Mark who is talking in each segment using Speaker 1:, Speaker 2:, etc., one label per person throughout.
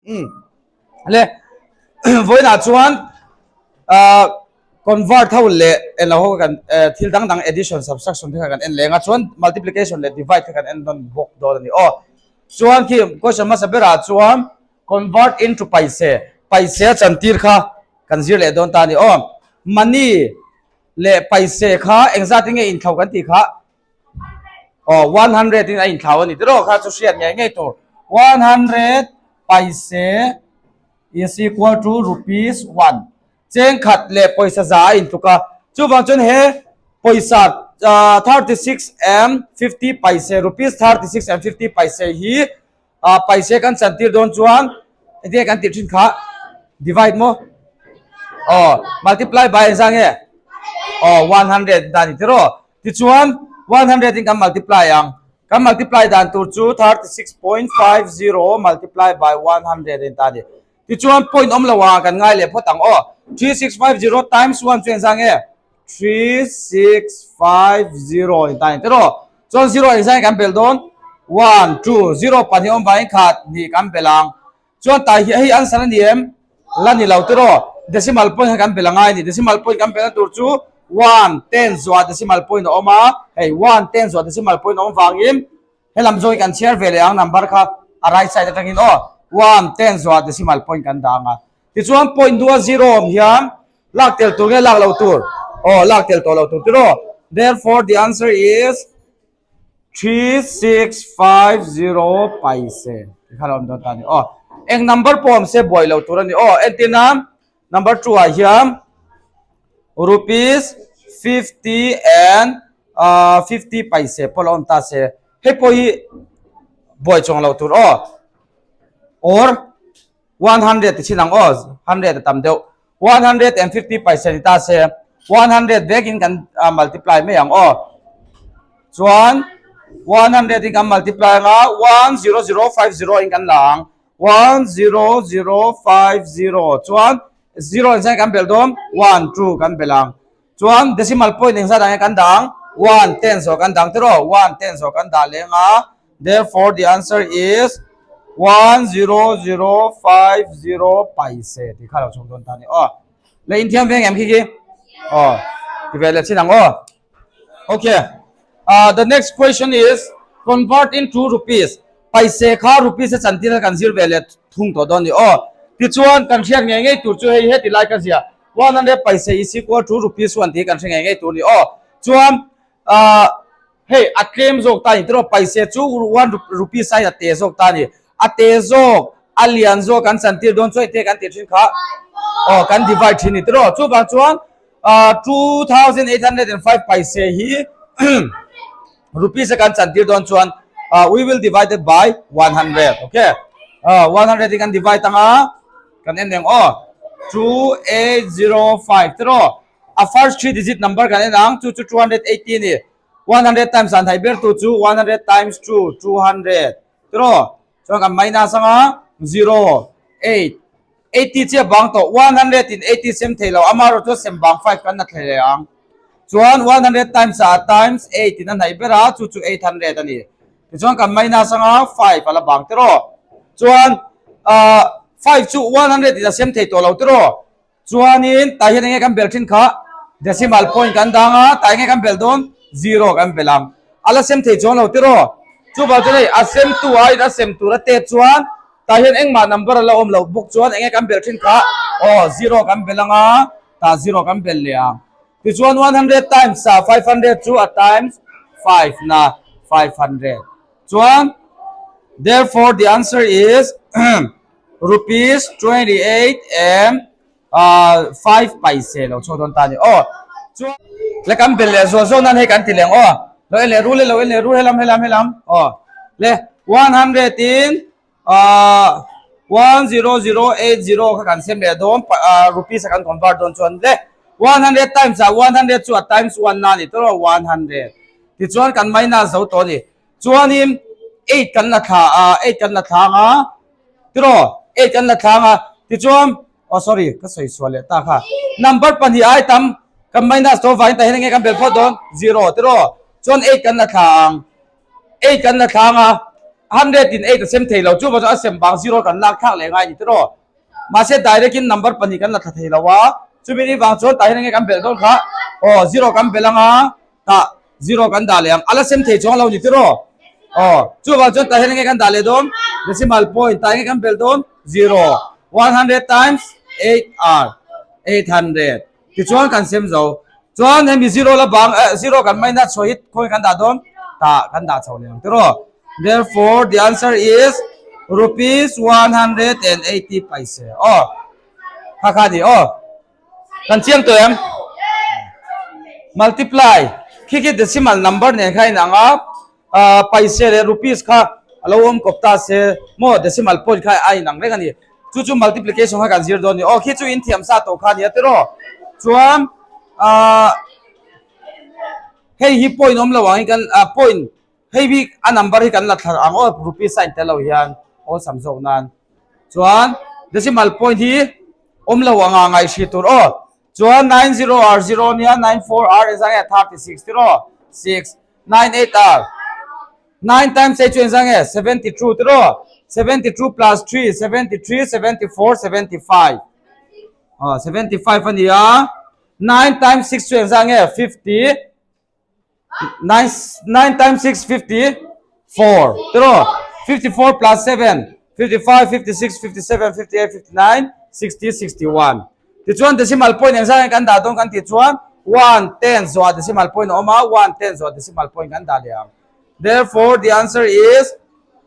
Speaker 1: Umm le vawiinah chuan ah convert ho leh englo ho kan eh thil dang dang addition subtraction te kha kan en leng a chuan multiplication leh divide te kan en nawn bawk dawn a ni aw chuan khi question hmasa berah chuan convert into paise paise a chantir kha kan zir leh dawn ta a ni aw money leh paise kha engzat in nge inthlo kan tih kha. Aw 100 in a inthlau a ni tiraw kha chu hriat ngei ngei tur 100 paise is equal to rupees 1 cheng khat leh pawisa za a intluk a chuvang chuan he pawisa 36 and 50 paise rupees 36 and 50 paise hi ah paise kan chantir dawn chuan engtin nge kan tih thin kha divide maw aw multiply by engzah nge aw 100 dan ni tiraw tichuan 100 in kan multiply ang kan multiply dan tur chu 36.50 multiply by 100 in ta ni tichuan point awm lo ah kan ngai leh phawt ang aw 3650 times 1 chu engzah nge 3650 in ta ni tiraw Chuan zero engzah nge kan belh dawn? One, two, zero pahnih awm vangin khat hnih kan belh ang. Chuan tai hi hei answer a ni em? La ni lo tiraw? Decimal point kha kan belh a ngai a ni. Decimal point kan belhna tur chu one, ten zuah decimal point a awm a, hei one, ten zuah decimal point a awm vangin helam zawngin kan chhiar ve leh ang number kha a right side atangin aw. One, ten zuah decimal point kan dah ang a. Tichuan point hnua zero awm hian lak tel tur nge lak lo tur? Aw lak tel tawh lo tur tiraw? Therefore the answer is 3650 paise tikhan a awm dawn ta a ni. Aw eng number pawh awm se buai lo tur a ni. Aw entirna number 2 ah hian rupees 50 and 50 paise pawh la awm ta se hei pawh hi buai chuang lo tur aw or 100 ti chin ang aw 100 a tam deuh 150 paisa ni ta se 100 vekin kan multiply mai ang aw chuan 100 in kan multiply anga 10050 in kan la ang 10050 chuan 0 in kan bel dawn 1 2 kan bel ang chuan decimal point engzat ang kan dah ang 1 10 zawh kan dang tiraw 1 10 zawh kan dah leng a Therefore, the answer is 10050 paise ti kha lo chhawk dawn ta ni aw. Le in thiam veng em khi khi? Aw. Ti ve leh chin ang aw. Okay. Uh, the next question is convert into rupees. Paise kha rupees a chantir kan zir ve leh thung tawh dawn ni aw. Tichuan kan hriat ngei ngei tur chu hei heti lai ka zia 100 paise is equal to rupees 1 tih kan hre ngei ngei tur ni aw. Chuan uh, Hei a tlem zawk ta a ni tiraw paise chu one rupees aiin a te zawk ta a ni. A te zawk, a lian zawk kan chantir dawn chuan eng kan tih thin kha aw kan divide thin a ni tiraw. Chuvang chuan 2805 paise hi rupees a kan chantir dawn chuan we will divided by 100 okay. 100 hi kan divide anga kan en reng aw 2805 tiraw. A first three digit number kan en ang chu chu 280 a ni. 100 times an thai ber tu chu 100 times 2 200 tiraw chuan kan minus anga 0 8 80 chiah bang tawh 100 in 80 sem thei lo amaherawh chu sem bang 5 kan la thlei leh ang chuan 100 times ah times 8 in a hnaih ber a chu chu 800 a ni tichuan kan minus anga 5 a la bang tiraw chuan ah 5 chu 100 in a sem thei tawh lo tiraw Chuanin tah hian enge kan bel thin kha decimal point kan dang a, tah enge kan bel dawn zero kan bel ang. A la sem thei chuang lo tiraw? Chuvang chuan hei a sem tu aiin a sem tur a tet chuan tah hian engmah number a la awm loh bawk chuan enge kan bel thin kha aw zero kan bel ang a, tah zero kan bel leh ang. Tichuan 100 times ah 500 chu a times 5 na 500. Chuan therefore the answer is Rupees 28 and 5 paise lo chhuak dawn ta a ni aw. Chuan le kan bel leh zual zawk nan hei kan ti leh ang aw. Lo en leh ru le lo en leh ru helam helam helam aw. Le 100 in 10080 kha kan sem leh dawn rupees a kan convert dawn chuan le 100 times ah 100 chu a times 1 na a ni tawh 100. Tichuan kan minus zo tawh a ni. Chuanin 8 kan la thla a 8 kan la thlang a. Tiraw, eight kan la thlang a, tichuan, oh sorry, ka sawi sual leh ta kha, number pahnih ai tam kan minus tawh vangin tah hian enge kan bel phawt dawn, zero tiraw, chuan eight kan la thla ang, eight kan la thlang a, 100 in 8 a sem thei lo chu chu a sem bang 0 kan lak thlak leh ngai ni tiraw. Mahse direct in number pahnih kan la thla thei lo a, chumi ni vang chuan tah hian enge kan belh dawn kha aw 0 kan belh anga tah 0 kan dah leh ang, a la sem thei chuang lo ni tiraw. Aw chuvang chuan tah hian enge kan dah leh dawn decimal point tah enge kan belh dawn 0 100 times 8 are 800 tichuan kan sem zo. Chuan hemi zero la bang eh zero kan minus chhuah hi khawi kan dah dawn tah kan dah chho leh ang tiraw. Therefore the answer is rupees 180 paise. Aw kha kha ni aw. Kan chiang tawh em? Multiply khi khi decimal number nen kha inang a ah paise leh rupees kha a lo awm kawp ta se maw decimal point kha a inang reng a ni. Chu chu multiplication kha kan zir dawn a ni. Aw khi chu in thiam sa tawh kha a nia tiraw. Chuan ah hei hi point awm lo ang hi kan ah point hei hi a number hi kan la thlar ang aw rupees a intel lo hian awlsam zawk nan. Chuan decimal point hi awm lo anga ngaihhrih tur aw. Chuan 90 R 0 nia 94 R engzah nge 36 tiraw 6 98 R 9 times 8 chu engzah nge 72 tiraw 72 plus 3 73 74 75 aw 75 a ni a 9 times 6 chu engzah nge 50 9 9 times 6 54 tiraw 54 plus 7 55 56 57 58 59 60 61 tichuan decimal point engzah nge kan dah dawn kan tih chuan 1 10 zawhah decimal point a awm a 1 10 zawhah decimal point kan dah leh ang therefore the answer is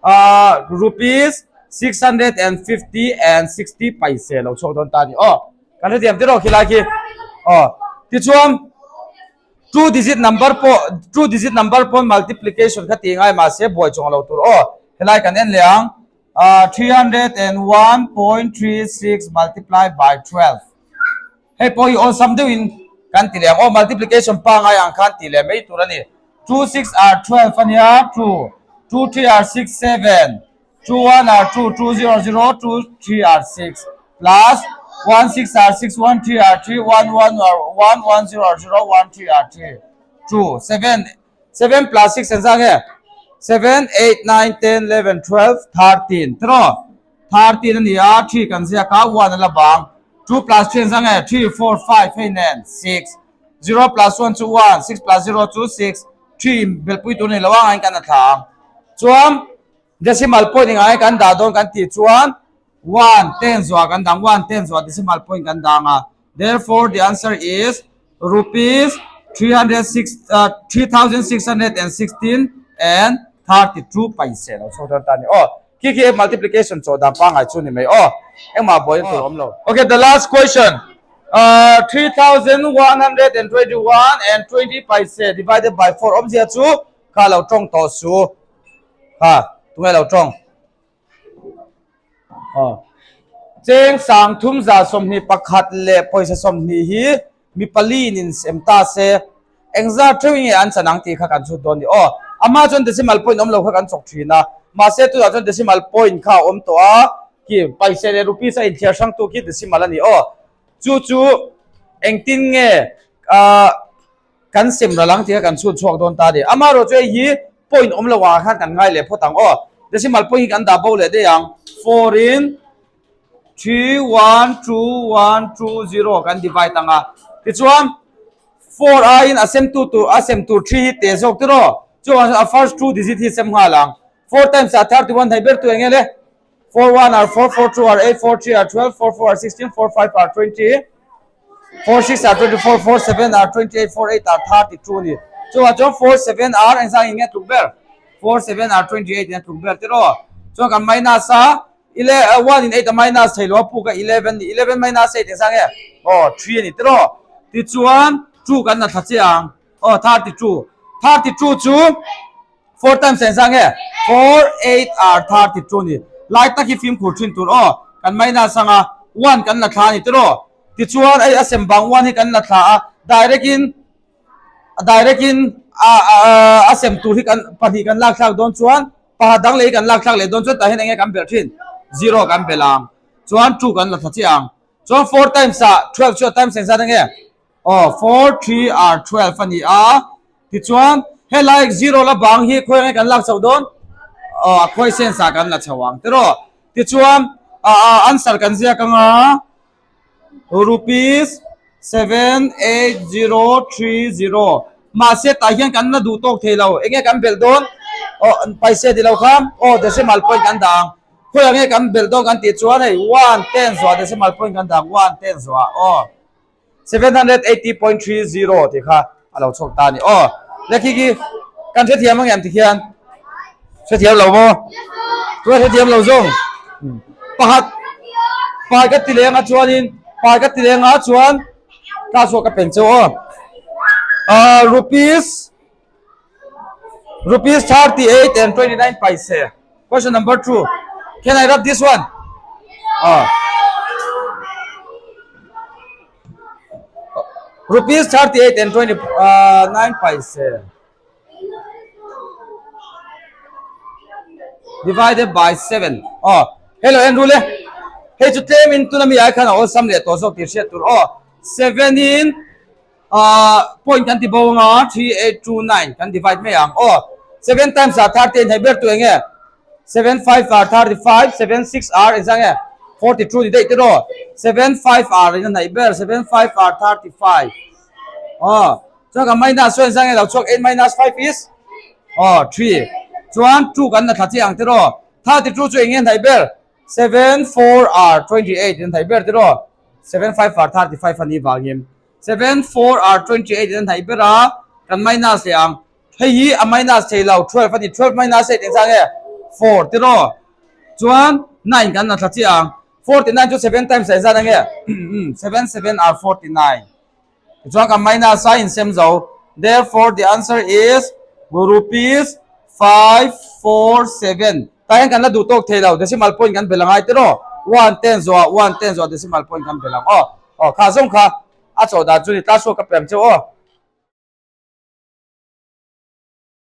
Speaker 1: uh, rupees 650 and 60 paise lo chhuak dawn ta ni aw kan hrethiam tiraw khilai khi aw tichuan Two digit number pawh two digit number pawn multiplication kha tih ngai mahse buai chuang lo tur aw. Helai kan en leh ang ah 301.36 multiply by 12 hei pawh hi awlsam deuhin kan ti leh ang aw multiplication pangai ang khan tih leh mai tur a ni. Two six are 12 a nia two two three are six seven Two one are two, two zero zero, two three are six plus one six are six, one three are three, one one are one, one zero are zero, one three are three, two, seven, seven plus six engzah nge? Seven, eight, nine, ten, eleven, 12, 13 tiraw? 13 a ni a, three kan ziak a, one a la bang. Two plus three engzah nge? Three, four, five hei nen six, zero plus one chu one, six plus zero chu six, three belhpui tur a ni lo a, angin kan a thla ang. Chuan Decimal point engah nge kan dah dawn kan tih chuan one ten zuah kan dang one ten zuah decimal point kan dang a therefore the answer is rupees 306 3616 and 32 paise lo chho dawn ta ni aw khi khi multiplication chaw dan pangai chu ni mai aw engmah buai tur awm lo okay the last question uh, 3121 and 20 paise divided by 4 awmzia chu kha lo tawng tawh su Ha, tunge lo tawng? Aw. Cheng sang thum za 21 leh pawisa 20 hi mi pali in sem ta se engzat theuh nge an chan ang tih kha kan chhut dawn ni. Aw, amah chuan decimal point awm lo kha kan chawk thin a, mahse tunah chuan decimal point kha a awm tawh a, khi paise leh rupees a inthiar hrang tu khi decimal a ni. Aw, chu chu engtin nge ah. Kan sem ral ang tih kha kan chhun chhuak dawn ta a ni. Amaherawh chu hei hi point awm lo ah khan kan ngai leh phawt ang aw. Decimal point hi kan dah bo leh daih ang. Four in three one two one two zero kan divide ang a. Tichuan four aiin a sem tu tur a sem tur three hi teh zawk tiraw. Chuvang chuan a first two digit hi sem nghal ang. Four times ah 31 thei ber tu eng nge le? Four one are four, four two are eight, four three are 12, four four are 16, four five are 20. 4 6 are 24 4 7 are 28 4 8 are 32 ni chuan chuan 4 7 are engzang in nge tluk ber 4 7 are 28 in tluk ber tiraw chuan kan minus a ile 1 in 8 a minus thei lo a puk a 11 ni 11 minus 8 engzang nge aw 3 ani tiraw tichuan 2 kan la thla che ang aw 32 32 chu 4 times engzang nge 4 8 are 32 ni lai tak hi fimkhur thin tur aw kan minus anga 1 kan la thla ani tiraw Tichuan hei a sem bang uan hi kan la thla a, direct in direct in a a sem tur hi kan pahnih kan lak thlak dawn chuan pakhat dang leh hi kan lak thlak leh dawn chuan tah hian eng nge kan belh thin zero kan belh ang chuan two kan la thla chiah ang chuan four times ah 12 chu a times engzat enge aw four three are 12 a ni a tichuan helai zero la bang hi khawi enge kan lak chhoh dawn. Aw a khawi sense ah kan la chho ang tiraw? Tichuan a answer kan ziak anga rupees 78030 mahse tah hian kan la duh tawk thei lo enge kan belh dawn aw paise ti lo kha aw decimal point kan dah ang khawiah nge kan belh dawn kan tih chuan hei one ten zuah decimal point kan dah ang one ten zuah aw. 780.30 tih kha a lo chhuak ta a ni. Aw, le khi khi kan hrethiam ang em tikhian? Hrethiam lo maw? Tunah hrethiam lo zawng. Pakhat, pai ka ti leng a chuanin, pai ka ti leng a chuan class work ka pen cheu aw. Uh, rupees rupees 38 and 29 paise. Question number 2. Can I rub this one? Ah. Rupees 38 and 29 paise. Divided by 7. Oh, hello en rule. Hei chu tlem in tuna mi ai khan a awlsam leh tawh zawk tih hriat tur. Oh, 7 in Ahh point kan ti bo anga 3 8 2 9 kan divide mai ang aw 7 times ah 30 a inhnaih ber tu eng nge 7 5 are 35 7 6 are engzah nge 42 ni daih te rawh 7 5 are in a hnaih ber 7 5 are 35 aw chuan kan minus chuan engzah nge lo chhuak 8 minus 5 is aw 3 chuan 2 kan la thla chiah ang te rawh 32 chu eng nge hnaih ber 7 4 are 28 in a hnaih ber te rawh 7 5 are 35 a nih vangin 7 4 are 28 in a hnaih ber a, kan minus leh ang. Hei hi a minus thei lo, 12 a ni. 12 minus 8 engzah nge? 4 tiraw? Chuan 9 kan la thla chiah ang. 49 chu 7 times engzah na nge? 7 7 are 49. Tichuan kan minus a insem zo. Therefore the answer is rupees 5 4 7. Tah hian kan la duh tawk thei lo, decimal point kan bel angai tiraw? 1 10 zuah 1 10 zuah decimal point kan bel ang aw. Aw kha zawng kha a chawh dan chu ni class work ka pe ang cheu aw.